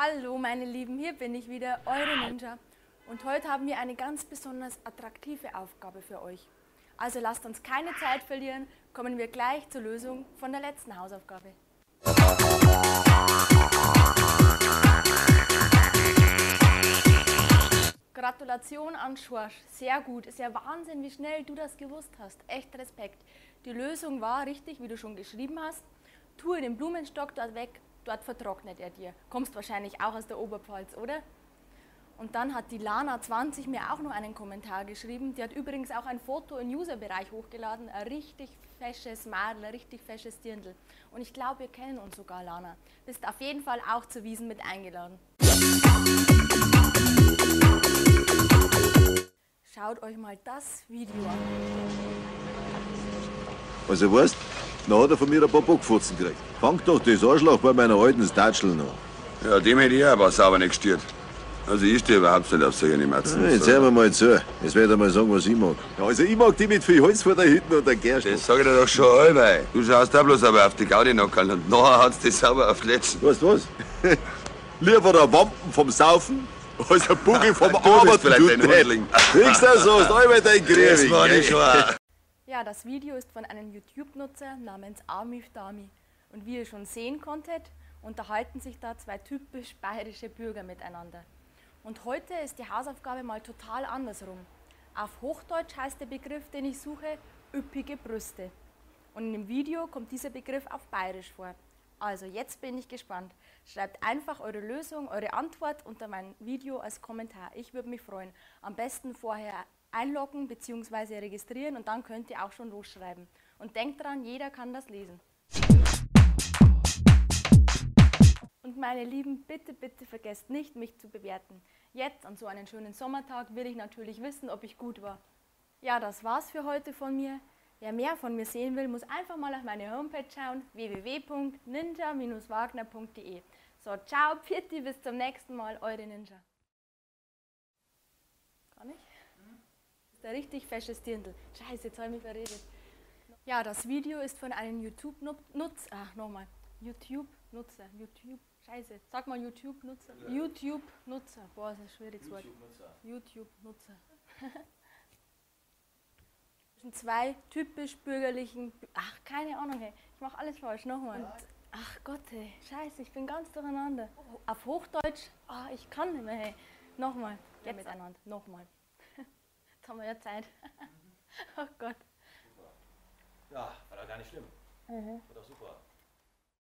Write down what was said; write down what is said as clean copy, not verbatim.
Hallo meine Lieben, hier bin ich wieder, eure Ninja. Und heute haben wir eine ganz besonders attraktive Aufgabe für euch. Also lasst uns keine Zeit verlieren, kommen wir gleich zur Lösung von der letzten Hausaufgabe. Gratulation an Schorsch, sehr gut. Ist ja Wahnsinn, wie schnell du das gewusst hast. Echt Respekt. Die Lösung war richtig, wie du schon geschrieben hast. Tue den Blumenstock dort weg, dort vertrocknet er dir. Kommst wahrscheinlich auch aus der Oberpfalz, oder? Und dann hat die Lana20 mir auch noch einen Kommentar geschrieben. Die hat übrigens auch ein Foto im User-Bereich hochgeladen. Ein richtig fesches Madel, ein richtig fesches Dirndl. Und ich glaube, wir kennen uns sogar, Lana. Bist auf jeden Fall auch zur Wiesn mit eingeladen. Schaut euch mal das Video an. Also weißt, da hat er von mir ein paar Bockfurzen gekriegt. Fangt doch das Arschloch bei meiner alten Statschl noch. Ja, dem hätte ich auch aber sauber nicht gestiert. Also ich stehe überhaupt nicht auf solche Matzen. Ja, jetzt hören wir mal zu. Jetzt werde ich mal sagen, was ich mag. Ja, also ich mag die mit viel Holz vor der Hütte und der Gerste. Das sag ich dir doch schon allweil. Du schaust da bloß aber auf die Gaudi-Nockerl und nachher hat's die sauber auf die Letzten. Weißt du was? Lieber der Wampen vom Saufen als ein Bugel vom Du bist Arbeiten. vielleicht du ein Depp. Hundling. Kriegst du so, hast allweil dein Das Krieg. war nicht wahr. Ja, das Video ist von einem YouTube-Nutzer namens Amif Dami. Und wie ihr schon sehen konntet, unterhalten sich da zwei typisch bayerische Bürger miteinander. Und heute ist die Hausaufgabe mal total andersrum. Auf Hochdeutsch heißt der Begriff, den ich suche, üppige Brüste. Und in dem Video kommt dieser Begriff auf Bayerisch vor. Also jetzt bin ich gespannt. Schreibt einfach eure Lösung, eure Antwort unter mein Video als Kommentar. Ich würde mich freuen. Am besten vorher einloggen bzw. registrieren und dann könnt ihr auch schon losschreiben. Und denkt dran, jeder kann das lesen. Und meine Lieben, bitte, bitte vergesst nicht, mich zu bewerten. Jetzt, an so einem schönen Sommertag, will ich natürlich wissen, ob ich gut war. Ja, das war's für heute von mir. Wer mehr von mir sehen will, muss einfach mal auf meine Homepage schauen, www.ninja-wagner.de. So, ciao, pfiat, bis zum nächsten Mal, eure Ninja. Kann ich? Das ist ein richtig fesches Dirndl. Scheiße, jetzt habe ich mich verredet. Ja, das Video ist von einem YouTube-Nutzer. Ach, nochmal. YouTube-Nutzer. YouTube. Scheiße. Sag mal YouTube-Nutzer. YouTube-Nutzer. Boah, das ist ein schwieriges Wort. YouTube-Nutzer. Das sind zwei typisch bürgerlichen. Ach, keine Ahnung, hey. Ich mache alles falsch. Nochmal. Und, ach Gott, hey. Scheiße, ich bin ganz durcheinander. Auf Hochdeutsch. Ah, ich kann nicht mehr, hey. Nochmal. Jetzt miteinander. Nochmal. Jetzt haben wir ja Zeit. Oh Gott. Ja, war doch gar nicht schlimm. War doch super.